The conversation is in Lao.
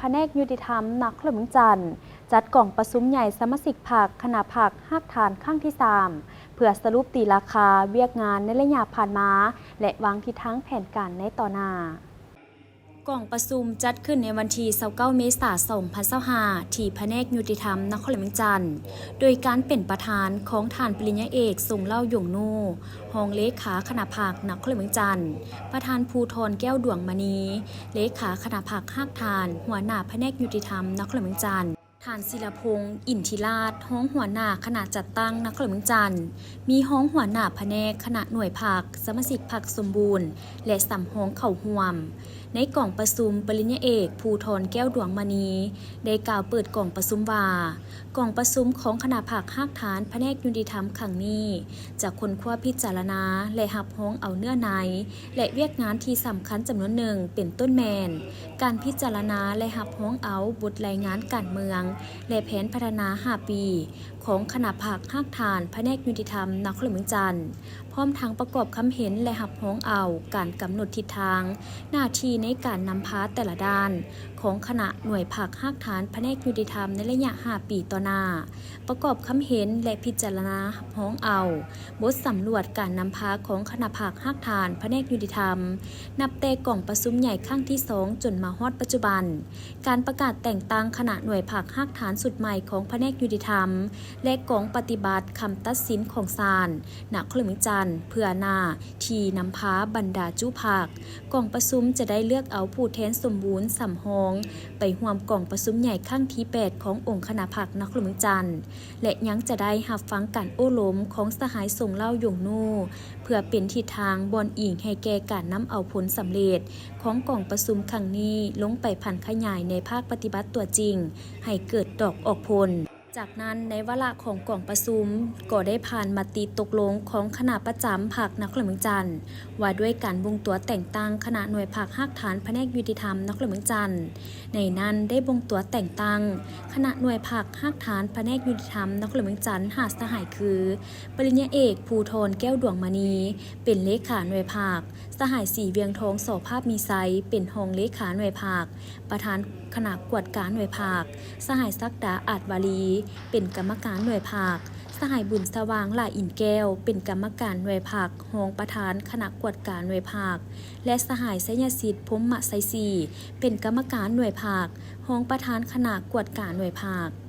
ພະແນກຍຸຕິທຳນະຄອນຫຼວງວຽງຈັນ ຈັດກອງປະຊຸມໃຫຍ່ສະມາຊິກພັກ, ຄະນະພັກ, ຮາກຖານຄັ້ງທີສາມ ເພື່ອສະຫຼຸບຕີລາຄາວຽກງານໃນໄລຍະຜ່ານມາ ແລະ ວາງທິດທາງແຜນການໃນຕໍ່ໜ້າ. ກອງປະຊຸມຈັດຂຶ້ນໃນວັນທີຊາວເກົ້າ ເມສາ ສອງພັນຊາວຫ້າ ທີ່ພະແນກຍຸຕິທຳນະຄອນຫຼວງວຽງຈັນ ໂດຍການເປັນປະທານຂອງທ່ານປະລິນຍາເອກ ຊົງເລົ່າ ຢົງນູ ຮອງເລຂາຄະນະພັກນະຄອນຫຼວງວຽງຈັນ, ປະທານພູທອນ ແກ້ວດວງມະນີ ເລຂາຄະນະພັກຮາກຖານ, ຫົວໜ້າພະແນກຍຸຕິທຳນະຄອນຫຼວງວຽງຈັນ, ທ່ານ ສິລະພົງ ອິນທິລາດ ຮອງຫົວໜ້າຄະນະຈັດຕັ້ງນະຄອນຫຼວງວຽງຈັນ, ມີຮອງຫົວໜ້າພະແນກ, ຄະນະໜ່ວຍພັກ, ສະມາຊິກພັກສົມບູນ ແລະ ສຳຮອງເຂົ້າຮ່ວມ. ໃນກອງປະຊຸມ, ປະລິນຍາເອກ ພູທອນ ແກ້ວດວງມະນີ ໄດ້ກ່າວເປີດກອງປະຊຸມວ່າ, ກອງປະຊຸມຂອງຄະນະພັກຮາກຖານພະແນກຍຸຕິທຳຄັ້ງນີ້ ຈະຄົ້ນຄວ້າພິຈາລະນາ ແລະ ຮັບຮອງເອົາເນື້ອໃນ ແລະ ວຽກງານທີ່ສຳຄັນຈຳນວນໜຶ່ງ ເປັນຕົ້ນແມ່ນ ການພິຈາລະນາ ແລະ ຮັບຮອງເອົາບົດລາຍງານການເມືອງ ແລະ ແຜນພັດທະນາຫ້າປີ ຂອງຄະນະພັກຮາກຖານພະແນກຍຸຕິທຳນະຄອນຫຼວງວຽງຈັນ, ພ້ອມທັງປະກອບຄຳເຫັນ ແລະ ຮັບຮອງເອົາການກຳນົດທິດທາງ, ໜ້າທີ່ໃນການນຳພາແຕ່ລະດ້ານຂອງຄະນະໜ່ວຍພັກຮາກຖານພະແນກຍຸຕິທຳໃນໄລຍະຫ້າປີຕໍ່ໜ້າ, ປະກອບຄຳເຫັນ ແລະ ພິຈາລະນາຮັບຮອງເອົາບົດສຳຫຼວດການນຳພາຂອງຄະນະພັກຮາກຖານພະແນກຍຸຕິທຳ ນັບແຕ່ກອງປະຊຸມໃຫຍ່ຄັ້ງທີສອງ ຈົນມາຮອດປັດຈຸບັນ. ການປະກາດແຕ່ງຕັ້ງຄະນະໜ່ວຍພັກຮາກຖານຊຸດໃໝ່ຂອງພະແນກຍຸຕິທຳ ແລະ ກອງປະຕິບັດຄຳຕັດສິນຂອງສານນະຄອນຫຼວງວຽງຈັນ ເພື່ອໜ້າທີ່ນຳພາບັນດາຈຸພັກ. ກອງປະຊຸມຈະໄດ້ເລືອກເອົາຜູ້ແທນສົມບູນສຳຮອງໄປຮ່ວມກອງປະຊຸມໃຫຍ່ຄັ້ງທີແປດ ຂອງອົງຄະນະພັກນະຄອນຫຼວງວຽງຈັນ ແລະ ຍັງຈະໄດ້ຮັບຟັງການໂອ້ລົມຂອງສະຫາຍ ຊົງເລົ່າ ຢົງນູ ເພື່ອເປັນທິດທາງບ່ອນອີງໃຫ້ແກ່ການນຳເອົາຜົນສຳເລັດຂອງກອງປະຊຸມຄັ້ງນີ້ ລົງໄປຜັນຂະຫຍາຍໃນພາກປະຕິບັດຕົວຈິງ ໃຫ້ເກີດດອກອອກຜົນ. ຈາກນັ້ນ, ໃນວາລະຂອງກອງປະຊຸມ ກໍໄດ້ຜ່ານມະຕິຕົກລົງຂອງຄະນະປະຈຳພັກນະຄອນຫຼວງວຽງຈັນ ວ່າດ້ວຍການບົ່ງຕົວແຕ່ງຕັ້ງຄະນະໜ່ວຍພັກຮາກຖານພະແນກຍຸຕິທຳນະຄອນຫຼວງວຽງຈັນ. ໃນນັ້ນໄດ້ບົ່ງຕົວແຕ່ງຕັ້ງຄະນະໜ່ວຍພັກຮາກຖານພະແນກຍຸຕິທຳນະຄອນຫຼວງວຽງຈັນ ຫ້າສະຫາຍຄື ປະລິນຍາເອກ ພູທອນ ແກ້ວດວງມະນີ ເປັນເລຂາໜ່ວຍພັກ, ສະຫາຍ ສີວຽງທອງ ສໍພາບມີໄຊ ເປັນຮອງເລຂາໜ່ວຍພັກ, ປະທານຄະນະກວດກາໜ່ວຍພັກ, ສະຫາຍ ສັກດາ ອາດວາລີ ເປັນກຳມະການໜ່ວຍພັກ, ສະຫາຍ ບຸນສະຫວ່າງ ຫຼ້າອິນແກ້ວ ເປັນກຳມະການໜ່ວຍພັກ, ຮອງປະທານຄະນະກວດກາໜ່ວຍພັກ ແລະ ສະຫາຍ ໄຊຍະສິດ ພົມມະໄຊສີ ເປັນກຳມະການໜ່ວຍພັກ, ຮອງປະທານຄະນະກວດກາໜ່ວຍພັກ.